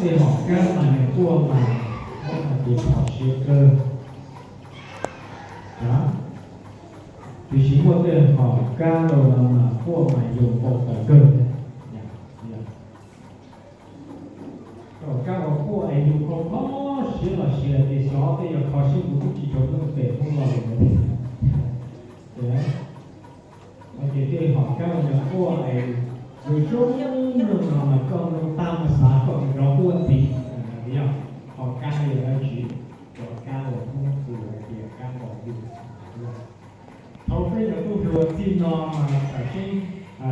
Tej hom kab mas nws quaj mas, kab mas ces kho siab kawg. Tiam sis muaj tej hom kab los no mas quaj mas yus npau taws kawg thiab. Hom kab uas quaj es yus kho kho siab los sis tias xyov tej yog kho siab kuv twb tsis tshua mloog pem Hmoob los lawm. Ces tej hom kab uas nws quaj es yus zoo mloog no mas koj mloog tag mas xav kom nws rov quaj ntxiv. Yog hom kab yog dab tsi? Cov kab uas Hmoob hu hais tias kab npau yus. Thaum peb yuav tuaj hluas txij no mas tam sim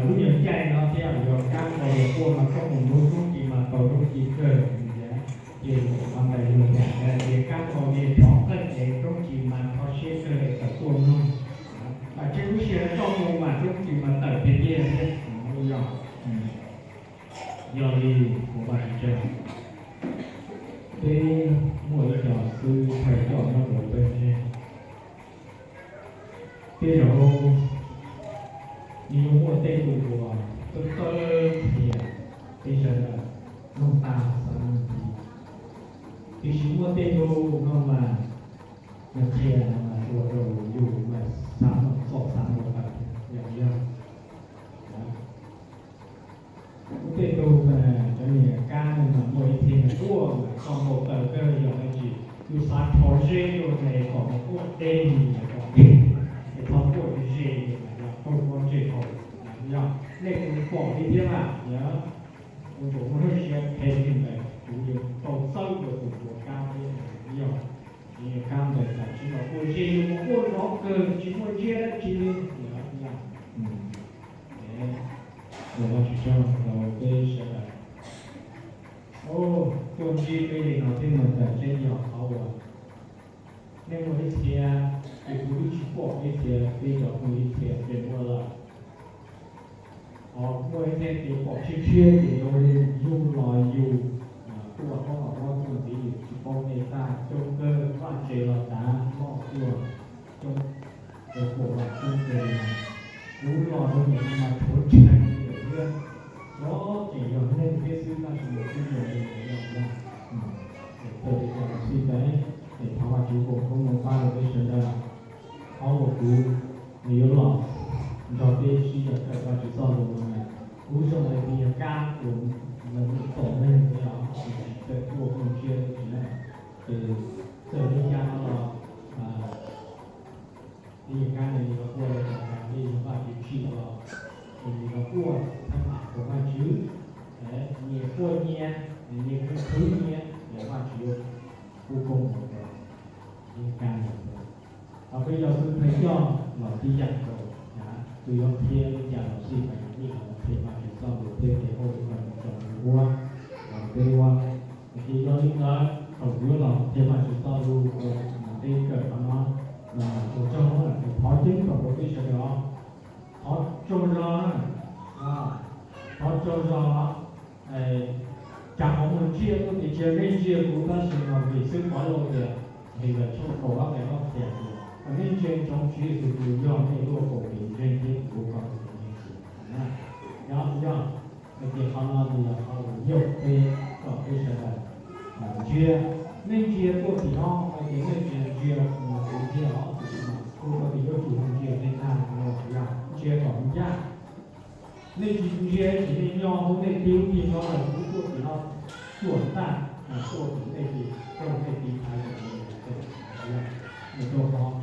lub nyuag caij no thiab yog kab npau yus quaj mas koj mus hnub hnub ci mas tau roob ci kawg. Ces qhov ntawd yog tias kab npau yus rov qeej es roob ci mas kho siab kawg es tawm tuaj mloog. Tam sim lub sij hawm koj mus mas roob ci mas tawm tiag tiag thiab. Yog, yog li kuv vam tswv tseg, peb muaj ib co xib hwb thawj coj nyob rau peb ntseg. Tej zaum nws yuav muaj tej tug uas txawj txawj qhia peb sawv daws mloog tag xav mloog ntxiv, tiam sis muaj tej tug no mas nws qhia no mas ua rau yus mas xav mloog txog xav mloog tawm yog yog. Muaj tej tug mas cov niag kab no mas muaj ib txhia nws quaj mas kho npau taws kawg yog dab tsi, yus xav rho zeb rau es kom nws quaj deb li los kom deb, es txhob quaj ze ze mas yog quaj pob ntseg haus. Yog nej kuv pom li thiab mas yog kuv tsuas muaj lub siab phem li ntawd kuv yuav tau txawb rau tus tuav kab thiab yog. Niag kab ntawd tam sim no quaj ze yus mas quaj zov kawg tsis muaj ntsia dab tsi li. Yog, yog tsis tso rau peb sawv daws tuaj ntsib peb li no thiab mas tam sim yog qhov uas nej muaj ib txhia, ces kuv twb tsis pom ib txhia, peb cov phooj ib txhia ces muaj lawm. Ho muaj ib txhia ces pom tshiab tshiab ces zoo li yug los yus tuaj qoob los qoob tuaj ntxiv yus tsis paub nej tag coob kawg vaj tse los tav loj tuaj coob, cov pom los coob kawg li. Kuv los rau nim no mas tshuav tshee li lawm thiab, txog tseem yog neeg thiab xwb tab sis mas kuj zoo li lawm yog yog. Txawm li cas los xij peem, es thov Vajtswv foom koob hmoov pab rau peb sawv daws. Qhov uas kuv yuav los nrog peb sib yaum kawm Vajtswv txoj lus no, kuv zoo li niag kab uas nws mus tom neeg thiab os, tsis txawj quaj mus ntsiab dab tsi na. Ces txawm li cas no los niag kab no nws los quaj li cas li yog Vajtswv tsim los nws los quaj txhawb mam rau Vajtswv, nyias quaj nyias, nyias khwv khwv nyias, Vajtswv yuav pub koob hmoov rau niag kab no. Ho peb cov xib hwb thawj coj los tib yam nkaus, tus yuav qhia li cas los xij mas yus yeej los qhia Vajtswv txoj lus thiab tes hauj lwm rau tus ua, rau peb ua. Ces yog li ntawd thaum kuv yuav los qhia Vajtswv txoj lus rau peb kawm qhov no, ua tsaug, thov ceeb toom rau peb sawv daws, thov tsaug zog, thov tsaug zog. Cas qhov muag ntsia tuaj ces tsis yog nej ntsia kuv tab sis mas vim xib hwb Pov Lauj tias, nqe tshooj kaum ob nqe ob txhiab tias, nej ntsia ntsoov Tswv Yexus tus yog nej lub hauv paus kev ntseeg thiab kuv kom tus Tswv ntseeg. Yog, yog, ces qhov no nws yog qhov uas yaum peb kom peb sawv daws ntsia. Nej ntsia tuaj tim no hais tias nej tsis ntsia kuv thiab os, tiam sis mas kuv rau tias yuav tsum ntsia nej tag no yog ntsia kom ncaj. Nej tsis ntsia ces nej nyob hauv nej tig lub tig no lawm, kuv tuaj tim no tuaj tag, tuaj tim nej ces rau nej tiv thaiv kom nej mus txog, nej tuaj qhov